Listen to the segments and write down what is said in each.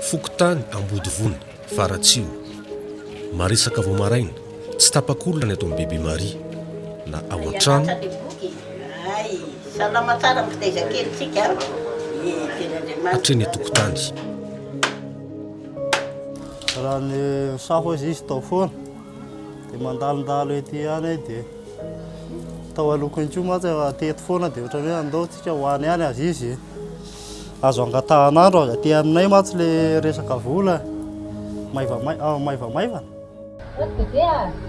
Fokontany Ambodivona, Faratsiho. Maresaka vao maraina, tsy tapak'olona ny ato amin'i Bebe Maria. Na ao an-trano. Hatreny an-tokotany. Raha ny misafo aza izy tao foana dia mandalondalo ety ihany aho dia tao aloha ihany koa mantsy teto foana dia ohatran'ny hoe andao tsika ho any ihany aza izy e. Azo angatahan'andro aza aty aminay mantsy le resaka vola maivamaivana.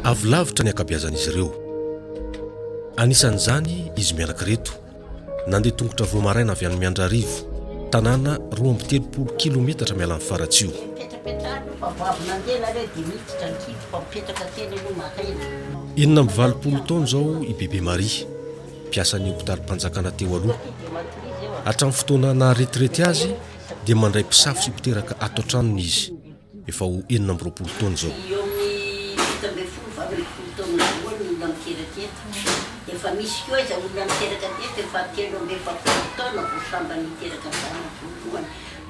Avy lavitra ny ankabeazan'izy ireo. Anisan'izany izy mianaka ireto, nandeha tongotra vao maraina avy any Miandrarivo, tanàna 32 kilometatra miala an'i Faratsiho. 86 taona izao i Bebe Maria. mpiasan'ny hopitalim-panjakana teo aloha. Hatramin'ny fotoana naha-retirety azy dia mandray mpisafo sy mpiteraka ato an-tranony izy, efa ho 26 taona izao. Eo amin'ny 17, 18 taona voalohany ny olona miteraka eto. Efa misy koa aiza olona niteraka teto efa 43 taona vao sambany niteraka zanany voalohany.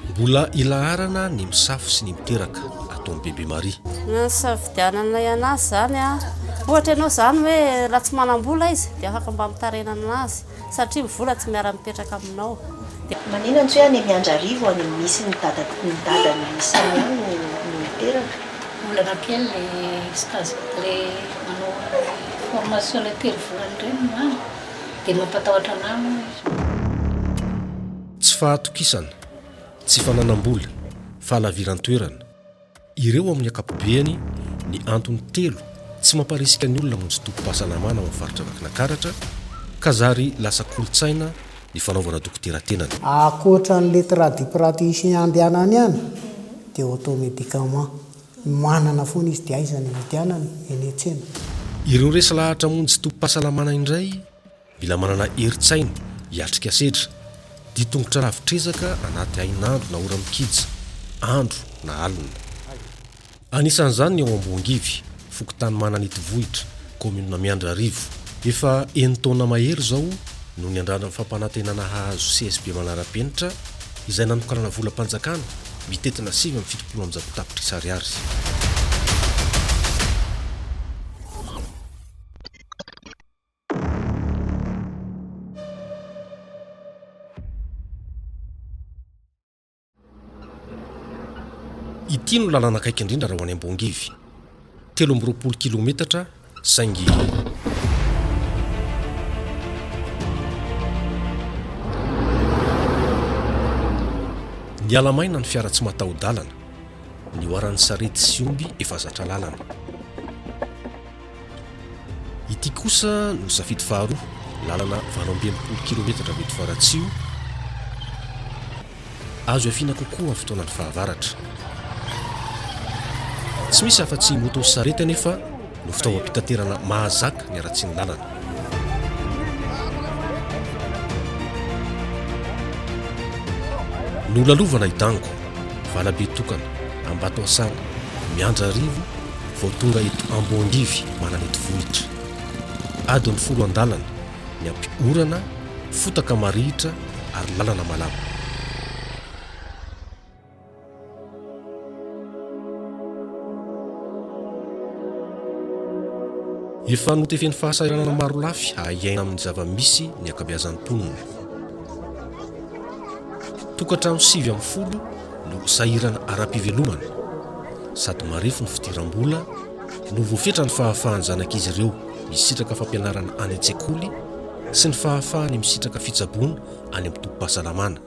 Mbola ilaharana ny misafo sy ny miteraka ato amin'i Bebe Maria. Ny nisafidiananay anazy izany an, ohatra ianao izany hoe raha tsy manam-bola izy dia afaka mba mitaraina anazy satria ny vola tsy miara-mipetraka aminao. Dia. Manina tsy hoe any Miandrarivo any misy ny dada ny dadan'i Samia no no niteraka. Olana kely le stage le manao formation le telo volana ireny no any dia mampatahotra anah moa izy. Tsy fahatokisana, tsy fananam-bola, fahalaviran-toerana. Ireo amin'ny ankapobeany ny antony telo tsy mamparisika ny olona hamonjy tobim-pahasalamana ao amin'ny faritra Vakinankaratra ka zary lasa kolontsaina ny fanaovana dokotera tenany. Ankoatra an'le tradipraticien andehanany any dia automédicament manana foana izy dia aiza ny ividianany? Eny an-tsena. Ireo resy lahatra hamonjy tobim-pahasalamana indray Mila manana herin-tsaina hiatrika sedra, dia tongotra lavitr'ezaka anaty hainandro na ora-mikija, andro na alina. Anisan'izany ny ao Amboangivy, fokontany Mananitivohitra, kaominina Miandrarivo. Efa enin-taona mahery izao no niandrandra ny fampanantenana hahazo CSB manara-penitra izay nanokanana volam-panjakana mitentina 179 tapitrisa ariary. Ity no lalana akaiky indrindra raha ho any Ambongivy. 23 kilometatra saingy Niala maina ny fiara tsy mataho-dalana, nihoaran'ny sarety sy omby efa zatra lalana. Ity kosa no safidy faharoa, lalana 68 kilometatra avy eto Faratsiho, azo iafiana kokoa amin'ny fotoanan'ny fahavaratra. Tsy misy afa-tsy moto sy sarety anefa no fitaovam-pitaterana mahazaka ny haratsian'ny lalana. Nolalovana i Dango, valabe tokana, Ambatoasana, Miandrarivo, vao tonga eto Amboangivy mananety vohitra. Adiny folo an-dalana, niampy orana, fotaka marihitra ary lalana malama. Efa notefen'ny fahasahiranana marolafy hahiaina amin'ny zava-misy ny ankabeazan'ny mponina. Tokantrano 19 no sahirana ara-pivelomana, sady marefo ny fidiram-bola no voafetra ny fahafahan'ny zanak'izy ireo misitraka fampianarana any an-tsekoly sy ny fahafahany misitraka fitsaboana any amin'ny tobim-pahasalamana.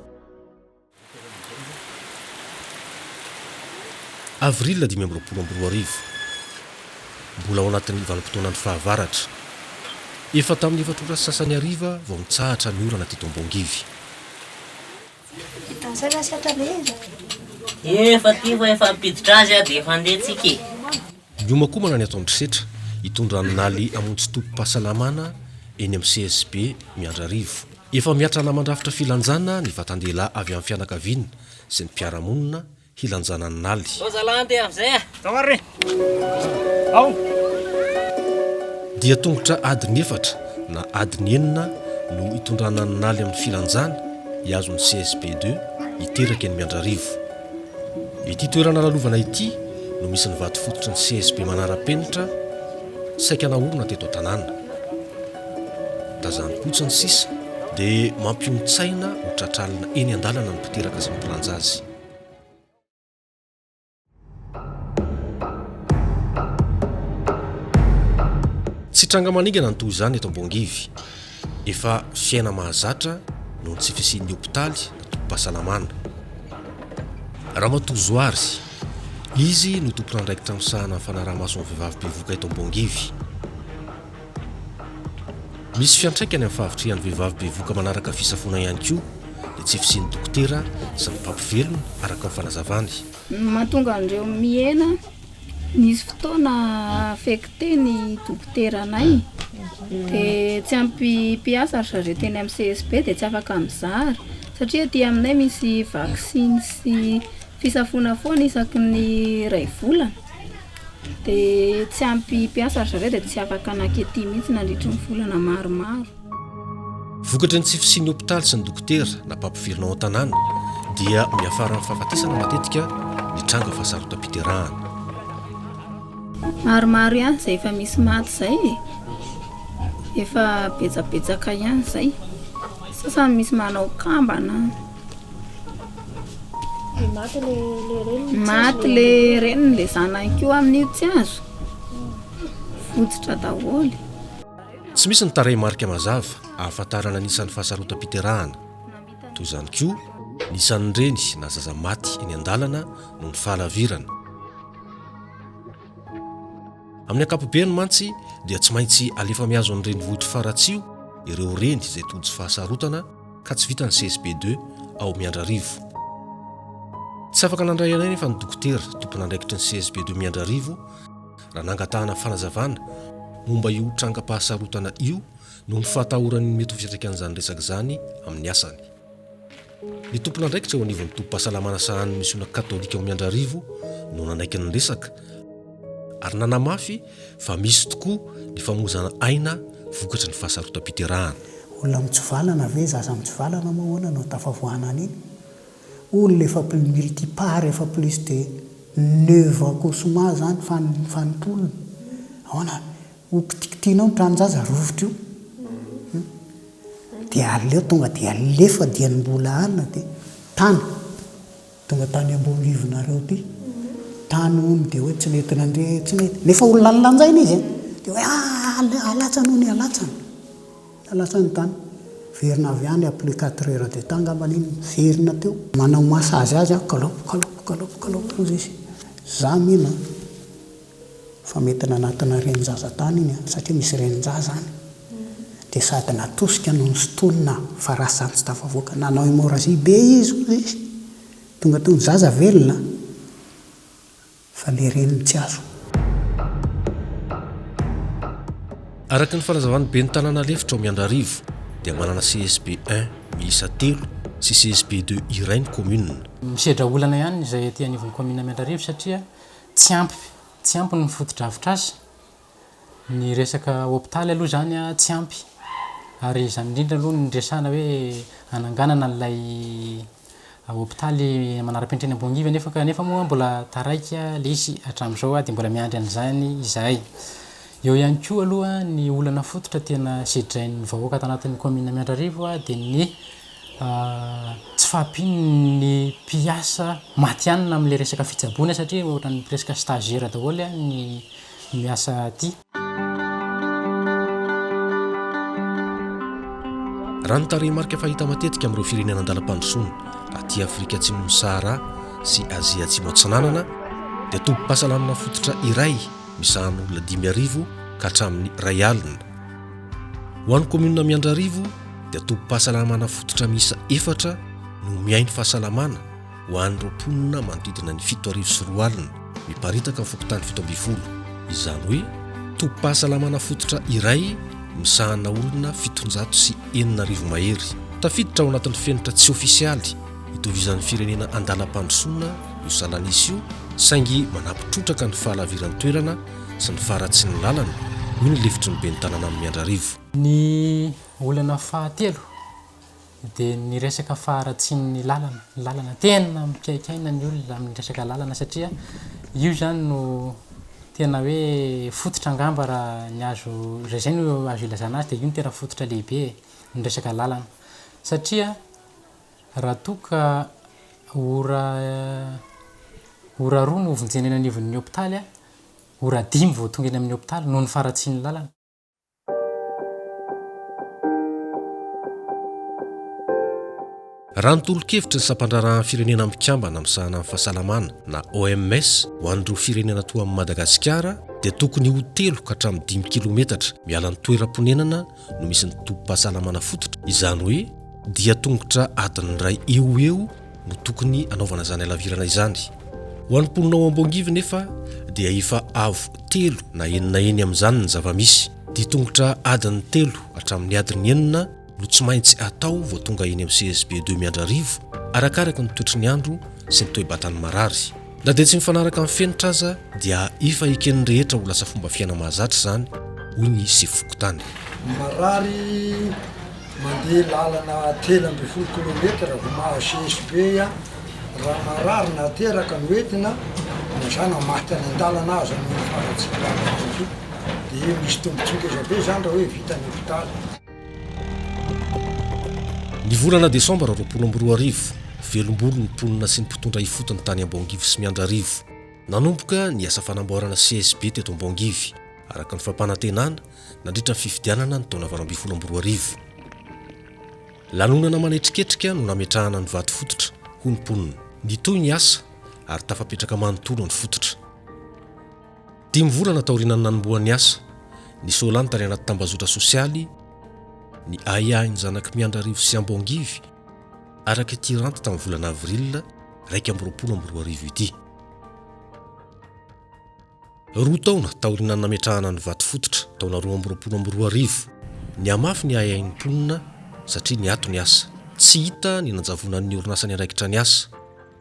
Avril 2025. Mbola ao anatin'ny vanim-potoanan'ny fahavaratra. Efa tamin'ny efatra ora sy sasany hariva vao nitsahatra ny orana teto Ambongivy. Efa ty fa efa hampiditra azy aho dia efa handeha tsika e. Miomakomana ny ato Andrisetra hitondra an'i Naly hamonjy tobim-pahasalamana eny amin'ny CSB Miandrarivo. Efa miatrana mandrafitra filanjana ny vatan-dehilahy avy amin'ny fianakaviana sy ny mpiara-monina hilanjana an'i Naly. Zao zalahy andeha amizay a! Zao ary e! Ao! Dia tongotra adiny efatra na adiny enina no hitondrana an'i Naly amin'ny filanjana hihazo ny CSB ii hiteraka eny Miandrarivo. Ity toerana lalovana ity no misy ny vato fototry ny CSB manara-penitra saika naorina teto an-tanàna. Tazanim-potsiny sisa dia mampionon-tsaina ho tratralina eny an-dalana ny mpiteraka sy ny mpilanja azy. Tsy tranga maningana ny toy izany eto Ambongivy. Efa fiaina mahazatra noho ny tsy fisian'ny hopitaly na tobim-pahasalamana. Ramatoa Zoary, izy no tompon'andraikitra misahana ny fanaraha-maso ny vehivavy bevohoka eto Ambongivy. Misy fiantraikany amin'ny fahavitrihan'ny vehivavy bevohoka manaraka fisafoana ihany koa ny tsy fisian'ny dokotera sy ny mpampivelona, araka ny fanazavany. Ny mahatonga an'ireo mihena, nisy fotoana affecté ny dokoteranay dia tsy ampy mpiasa ry zareo teny amin'ny CSB dia tsy afaka mizara satria aty aminay misy vaksiny sy fisafoana foana isaky ny iray volana. Dia tsy ampy mpiasa ry zareo dia tsy afaka nankety mihitsy nandritry ny volana maromaro. Vokatry ny tsy fisian'ny hopitaly sy ny dokotera na mpampivelona ao an-tanàna dia miafara amin'ny fahafatesana matetika ny tranga fahasarotam-piterahana. Maromaro ihany izay efa misy maty izay e! Efa betsabetsaka ihany izay. Sasany misy manao kambana. Maty le reniny. Maty le reniny, le zanany koa amin'io tsy azo. Votsotra daholo. Tsy misy ny tarehimarika mazava ahafantarana ny isan'ny fahasarotam-piterahana. Toy izany koa ny isan'ny reny na zaza maty eny an-dalana noho ny fahalavirana. Amin'ny ankapobeny mantsy dia tsy maintsy alefa mihazo ny renivohitr'i Faratsiho ireo reny izay tojo fahasarotana ka tsy vita ny CSB ii ao Miandrarivo. Tsy afaka nandray anay nefa ny dokotera tompon'andraikitry ny CSB ii Miandrarivo raha nangatahana fanazavana momba io trangam-pahasarotana io noho ny fahatahorany ny mety ho fiantraikan'izany resaka izany amin'ny asany. Ny tompon'andraikitra eo anivon'ny tobim-pahasalamana sahanin'ny misiona katolika ao Miandrarivo no nanaiky ny resaka ary nanamafy fa misy tokoa ny famoizana aina vokatry ny fahasarotam-piterahana. Olona mitsivalana ve, zaza mitsivalana moa ahoana no tafavoahana an'iny? Olona efa plus multipare efa plus de neuf accouchement zany fanimpolony, ahoana? Ho kitikitihinao ny tranon-jaza rovitra io hum dia aleo tonga dia alefa dieny mbola any dia tany tonga tany Ambonivonareo aty tany hono dia hoe tsy nety nandeha tsy nety nefa olona nolanjaina izy e dia hoe ah alatsany hono alatsany alatsany tany verina avy any après quatre heures de temps angambany iny miverina teo manao massage azy aho kalôpy kalôpy kalôpy kalôpy hozy izy za mino an Fa mety nanatona renin-jaza tany iny an, satria misy renin-jaza any. Dia sady natosika no nosintonina fa raha zany tsy tafavoaka. Nanao hémorragie be izy hoy izy. Tonga teo ny zaza velona fa le reniny tsy azo. Araka ny fanazavan'ny ben'ny tanàna lefitra ao Miandrarivo dia manana CSB un miisa telo sy CSB deux iray ny kaominina. Misedra olana ihany izay aty anivon'ny kaominina Miandrarivo satria Tsy ampy, tsy ampy ny fotodrafitrasa, ny resaka hopitaly aloha izany tsy ampy ary izany indrindra aloha no niresahana hoe hananganana an'ilay hopitaly manara-penitra eny Ambohingivy anefa kanefa moa mbola taraiky ilay izy hatramin'izao dia mbola miandry an'izany izahay. Eo ihany koa aloha ny olana fototra tena sedrain'ny vahoaka ato anatin'ny kaominina Miandrarivo dia ny tsy fahampian'ny mpiasa matihanina amin'ilay resaka fitsaboana satria ohatran'ny presque stagiaire daholo ny miasa aty. Raha ny tarehimarika fahita matetika amin'ireo firenena andalam-pandrosoana aty Afrika Atsimon'i Sahara sy Azia Atsimo Atsinanana dia tobim-pahasalamana fototra iray misahana olona 5000 ka hatramin'ny 1000. Ho an'ny kaominina Miandrarivo dia tobim-pahasalamana fototra miisa efatra no miahy ny fahasalamana ho an'ireo mponina manodidina ny 2007 miparitaka amin'ny fokontany 17. Izany hoe tobim-pahasalamana fototra iray misahana olona 6700 mahery. Tafiditra ao anatin'ny fenitra tsy ofisialy itovizan'ny firenena andalam-pandrosoana io salan'isa io saingy manampy trotraka ny fahalaviran-toerana sy ny faharatsian'ny lalana, hoy ny lefitry ny ben'ny tanànan'i Miandrarivo. Ny olana fahatelo. Dia ny resaka faharatsian'ny lalana, ny lalana tena mikaikaina ny olona amin'ny resaka lalana satria io izany no tena hoe fototra angamba raha ny azo, raha izay no azo ilazana azy dia io no tena fototra lehibe e, ny resaka lalana. Satria raha toa ka ora ora roa no vonjena eny anivon'ny hopitaly, ora dimy vao tonga eny amin'ny hopitaly noho ny faharatsian'ny lalana. Raha ny tolo-kevitry ny Sampandraharahan'ny Firenena Mikambana misahana ny Fahasalamana na OMS ho an'ireo firenena toa an'i Madagasikara dia tokony ho telo ka hatramin'ny dimy kilometatra miala ny toeram-ponenana no misy ny tobim-pahasalamana fototra, izany hoe dia tongotra adiny iray eo ho eo no tokony hanaovana izany halavirana izany. Ho an'ny mponina ao Amboangivy nefa dia efa avo telo na enina heny amin'izany ny zava-misy. Dia tongotra adiny telo hatramin'ny adiny enina no tsy maintsy atao vao tonga eny amin'ny CSB ii Miandrarivo, arakaraka ny toetry ny andro sy ny toe-batan'ny marary. Na dia tsy mifanaraka amin'ny fenitra aza dia efa eken'ny rehetra ho lasa fomba fiaina mahazatra izany, hoy ny sefo fokontany. Marary Mandeha lalana 13 kilometatra vao mahazo CSB raha marary na teraka no entina, mazàna maty any an-dalana aza noho ny faharatsiam-pilalana ihany koa. Dia misy tombontsoa ngeza be izany raha hoe vita ny hopitaly. Ny volana desambra 2020, velom-bolo ny mponina sy ny mpitondra ifotony tany Amboangivy sy Miandrarivo. Nanomboka ny asa fanamboarana CSB teto Amboangivy, araka ny fampanantenana, nandritra ny fifidianana ny taona 2018. Lanonana manetriketrika no nametrahana ny vato fototra, hoy ny mponina. Nitohy ny asa ary tafapetraka manontolo ny fototra. Dimy volana taorianan'ny nanombohan'ny asa, niseho lany tany anaty tambazotra sosialy ny ahiahin'ny zanak'i Miandrarivo sy Amboangivy araka ity ranty tamin'ny volana avril 2021 ity. Roa taona taorian'ny nametrahana ny vato fototra, taona 2022, nihamafy ny ahiahin'ny mponina satria niato ny asa. Tsy hita ny nanjavonan'ny orinasa niandraikitra ny asa.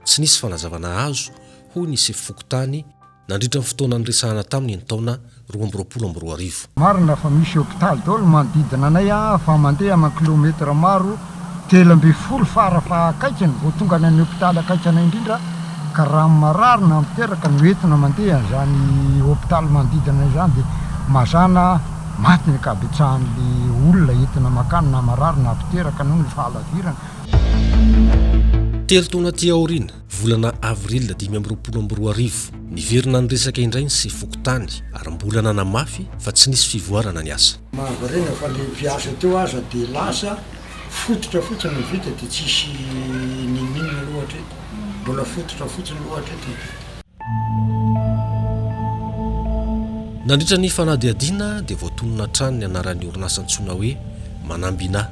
Tsy nisy fanazavana azo, hoy ny sefo fokontany nandritra ny fotoana niresahana taminy ny taona 2022. Marina fa misy hopitaly daholo manodidina anay fa mandeha aman kilometre maro, 13 fara fahakaikiny vao tonga any amin'ny hopitaly akaiky anay indrindra ka raha marary na miteraka no entina mandeha an'izany hopitaly manodidina izany dia mazàna maty ny ankabetsahan'le olona entina mankany na marary na mpiteraka noho ny fahalavirana. Telo taona aty aoriana, volana avril 2025, niverina niresaka indray ny sefo fokontany ary mbola nanamafy fa tsy nisy fivoarana ny asa. Mahavariana fa le mpiasa teo aza de lasa fototra fotsiny no vita de tsisy ninoninona aloha hatreto, mbola fototra fotsiny aloha hatreto no vita. Nandritra ny fanadihadiana dia voatonona hatrany ny anaran'ny orinasa antsoina hoe Manambina.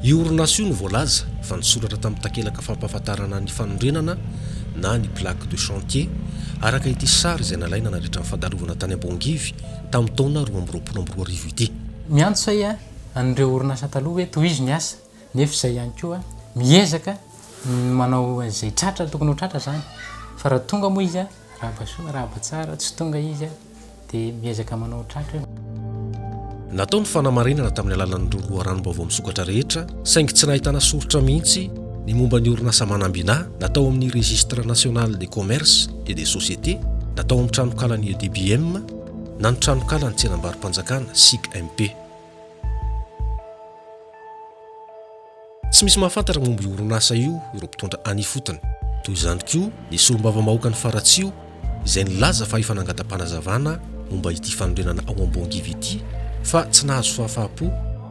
Io orinasa io no voalaza fa nisoratra tamin'ny takelaka fampahafantarana ny fanorenana na ny plaque de chantier araka ity sary izay nalaina nandritra ny fandalovana tany Amboangivy tamin'ny taona 2022 ity. Miantso ahy an'ireo orinasa taloha hoe tohizo ny asa nefa izay ihany koa miezaka ny manao an'izay tratra tokony ho tratra izany fa raha tonga moa izy arahaba soa arahaba tsara, tsy tonga izy dia miezaka manao tratra eo. Natao ny fanamarinana tamin'ny alalan'ireo loharanom-baovao misokatra rehetra saingy tsy nahitana soritra mihitsy ny momba ny orinasa Manambina na tao amin'ny Registre national des commerces et des sociétés na tao amin'ny tranonkalan'ny EDBM na ny tranonkalan'ny tsenambaro-panjakana, SIC-MP. Tsy misy mahafantatra momba io orinasa io ireo mpitondra any ifotony. Toy izany koa ny solombavambahoakan'i Faratsiho izay nilaza fa efa nangata-panazavana momba ity fanorenana ao Amboangivy ity fa tsy nahazo fahafaham-po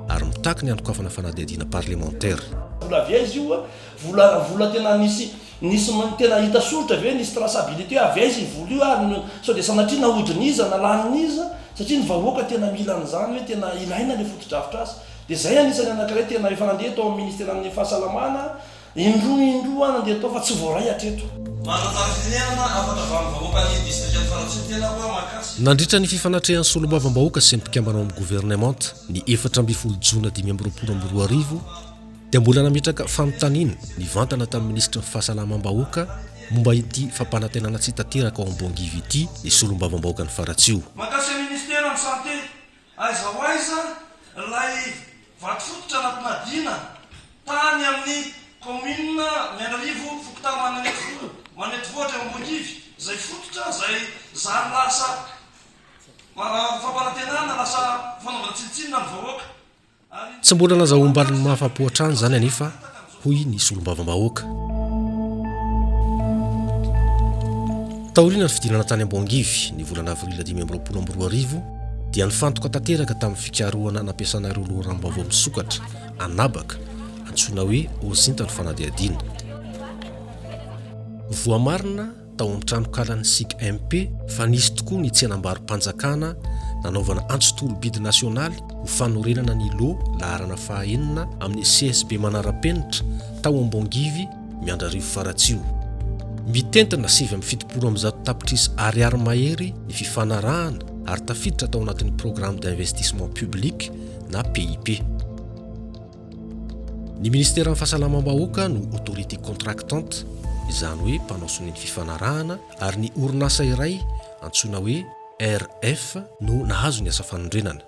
ary mitaky ny hanokafana fanadihadiana parlemantera. Vola avy aiza io? Vola vola tena nisy nisy tena hita soritra ve nisy traçabilité hoe avy aiza io vola io ary sao dia sanatria nahodin'iza na lanin'iza satria ny vahoaka tena mila an'izany hoe tena ilaina le fotodrafitrasa dia zay anisany anankiray tena efa nandeha tao amin'ny ministeran'ny fahasalamana indroa indroa aho nandeha tao fa tsy voaray hatreto. Manana fitenenana hafatra avy amin'ny vahoakan'ny distrikan'i Faratsiho ny tenako aho mahakasika. Nandritra ny fifanatrehan'ny solombavambahoaka sy ny mpikambana ao amin'ny governemanta ny 14 jona 2025 dia mbola nametraka fanontaniana nivantana tamin'ny minisitry ny Fahasalamam-bahoaka momba ity fampanantenana tsy tanteraka ao Amboangivy ity ny solombavambahoakan'i Faratsiho. Mahakasika ny ministeran'ny Santé, aiza ho aiza ilay vato fototra nampimadina? Tany amin'ny kaominina Miandrarivo, fokontany Mananetivohitra eo Ambohikivy, izay fototra izay zary lasa fampanantenana, lasa fanaovana tsinontsinona ny vahoaka. Ary Tsy mbola nazahoam-baliny mahafa-po hatrany izany anefa, hoy ny solombavambahoaka. Taoriana ny fidinana tany Amboangivy, ny volana avril 2025, dia nifantoka tanteraka tamin'ny fikarohana nampiasana ireo loharanom-baovao misokatra an'habaka, antsoina hoe OSINT ny fanadihadiana. Voamarina tao amin'ny tranonkalan'ny SIGMP fa nisy tokoa ny tsenambaro-panjakana nanaovana antso tolo-bidy nasionaly ho fanorenana ny lot laharana fahaenina amin'ny CSB Manara-penitra tao Ambongivy, Miandrarivo Faratsiho. Mitentina 179 tapitrisa ariary mahery ny fifanarahana ary tafiditra tao anatin'ny Programme d'investissement public na PIP. Ny Ministeran'ny Fahasalamam-bahoaka no autorité contractante, izany hoe mpanao sonia ny fifanarahana, ary ny orinasa iray antsoina hoe RF no nahazo ny asa fanorenana.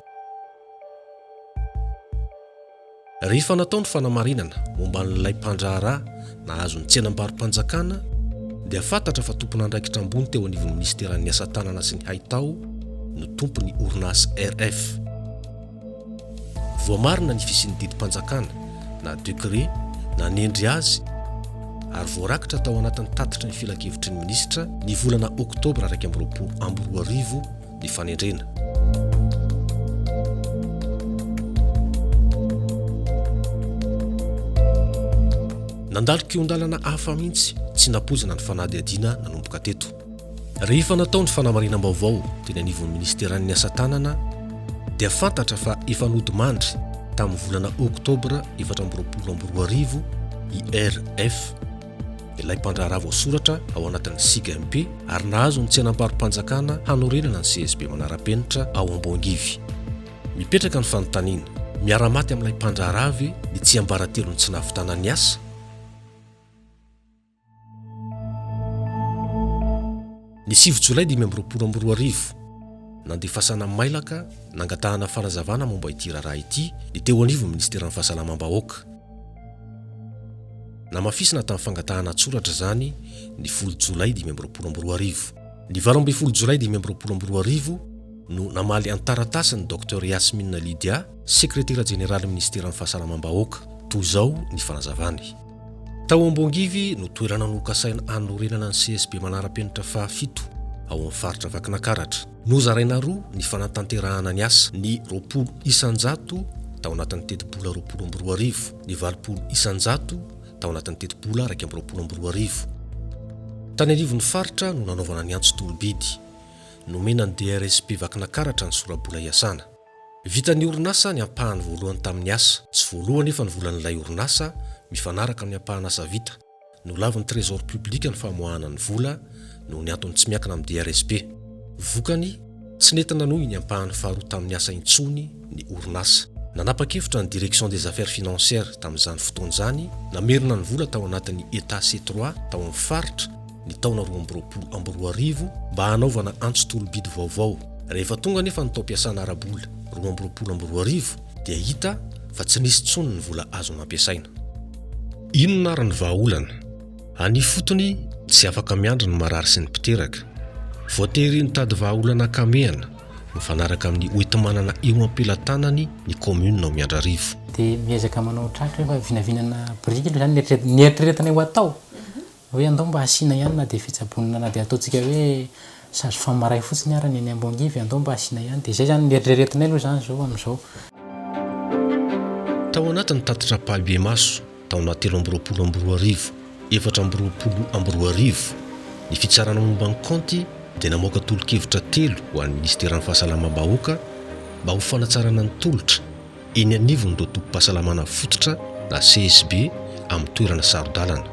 Rehefa natao ny fanamarinana momba an'ilay mpandraharaha nahazo ny tsenam-baro-panjakana dia fantatra fa tompon'andraikitra ambony teo anivon'ny Minisiteran'ny Asa Tanana sy ny Haitao no tompon'ny orinasa RF. Voamarina ny fisian'ny didim-panjakana na décret nanendry azy ary voarakitra tao anatin'ny tatitry ny filankevitry ny minisitra ny volana oktobra 2021 ny fanendrena. Nandalo kihon-dalana hafa mihitsy tsy nampoizina ny fanadihadiana nanomboka teto. Rehefa natao ny fanamarinam-baovao teny anivon'ny minisiteran'ny Asa tanana dia fantatra fa efa nodimandry tamin'ny volana oktobra 2024 i RF, ilay mpandraharaha voasoratra ao anatin'ny SIGMP ary nahazo ny tsenam-pari-panjakana hanorenana ny CSB manara-penitra ao Amboangivy. Mipetraka ny fanontaniana, miara-maty amin'ilay mpandraharaha ve ny tsiambaratelon'ny tsy nahavitana ny asa? Ny sivy jolay 2025, nandefasana mailaka nangatahana fanazavana momba ity raharaha ity ny teo anivon'ny minisiteran'ny Fahasalamam-bahoaka. Namafisina tamin'ny fangatahana an-tsoratra izany ny folo jolay 2025. Ny 18 jolay 2025 no namaly an-taratasy ny Docteur Yasmine Lydia, sekretera jeneralin'ny minisiteran'ny Fahasalamam-bahoaka. Toy izao ny fanazavany. Tao Ambongivy no toerana nokasaina hanorenana ny CSB manara-penitra fahafito ao amin'ny faritra Vakinakaratra. Nozaraina roa ny fanatanterahana ny asa, ny 20% tao anatin'ny tetibola 2020, ny 80% tao anatin'ny tetibola 2021. Tany anivon'ny faritra no nanaovana ny antso tolo-bidy. Nomena ny DRSP Vakinakaratra ny sora-bola hiasana. Vitan'ny orinasa ny ampahany voalohany tamin'ny asa. Tsy voaloa anefa ny volan'ilay orinasa mifanaraka amin'ny ampahan'asa vita. Nolavin'ny Trésor public ny famoahana ny vola noho ny antony tsy miankina amin'ny DRSP. Vokany, tsy nety nanohy ny ampahany faharoa tamin'ny asa intsony ny orinasa. Nanapa-kevitra ny Direction des affaires financières tamin'izany fotoana izany namerina ny vola tao anatin'ny Etat C trois tao amin'ny faritra ny taona 2022 mba hanaovana antso tolo-bidy vaovao. Rehefa tonga anefa ny taom-piasana ara-bola 2022 dia hita fa tsy nisy intsony ny vola azo nampiasaina. Inona ary ny vahaolana? Any ifotony, tsy afaka miandry ny marary sy ny mpiteraka. Voatery nitady vahaolana ankamehana mifanaraka amin'ny hoenti-manana eo am-pelatanany ny kaominina ao Miandrarivo. Dia miezaka manao tratra hoe vinavinana biriky aloha izany ny eritreretina ho atao. Hoe andao mba asiana ihany na dia fitsaboana na dia ataontsika hoe sage femme iray fotsiny ara ny any Amboangivy, andao mba asiana ihany. Dia izay izany ny eritreretinay aloha izany izao amin'izao. Tao anatin'ny tatitra ampahibemaso taona 2023, 2024, ny Fitsarana momba ny kaonty dia namoaka tolo-kevitra telo ho an'ny Minisiteran'ny Fahasalamam-bahoaka mba ho fanatsarana ny tolotra eny anivon'ireo tobim-pahasalamana fototra na CSB amin'ny toerana saro-dalana.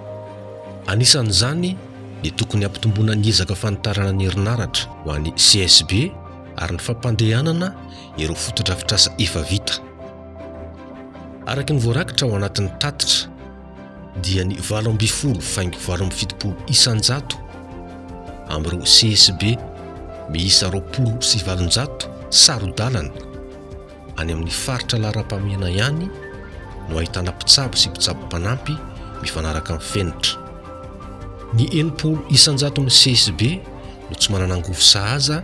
Anisan'izany ny tokony hampitomboana ny ezaka fanitarana ny herinaratra ho an'ny CSB ary ny fampandehanana ireo fotodrafitrasa efa vita. Araka ny voarakitra ao anatin'ny tatitra dia ny 18 faingo 78 isanjato amin'ireo CSB miisa 820 saro-dalana any amin'ny faritra laharam-pahamehana ihany no ahitana mpitsabo sy mpitsabo mpanampy mifanaraka amin'ny fenitra. Ny 60 isan-jaton'ny CSB no tsy manana angovo sahaza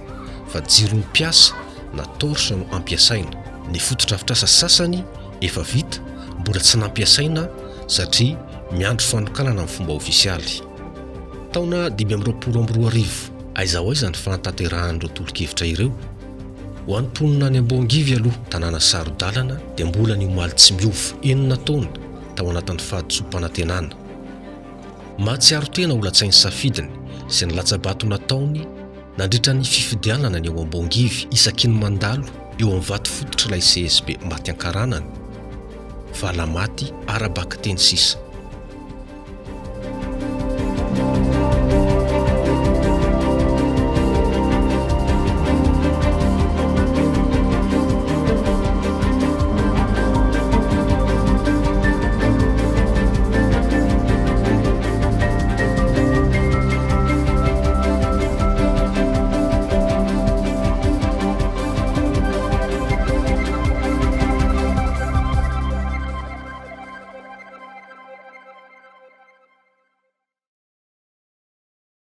fa jiron'ny mpiasa na torche no ampiasaina. Ny fotodrafitrasa sasany efa vita mbola tsy nampiasaina satria miandry fanokanana amin'ny fomba ofisialy. Taona 2025, aiza ho aiza ny fanatanterahan'ireo tolo-kevitra ireo? Ho an'ny mponina any Amboangivy aloha, tanàna saro-dalana, dia mbola ny omaly tsy miova, enina taona tao anatin'ny fahadisoam-panantenana. Mahatsiaro tena ho latsain'ny safidiny sy ny latsa-bato nataony nandritra ny fifidianana ny ao Amboangivy isaky ny mandalo eo amin'ny vato fototr'ilay CSB maty ankaranany, valamaty ara-bakiteny sisa.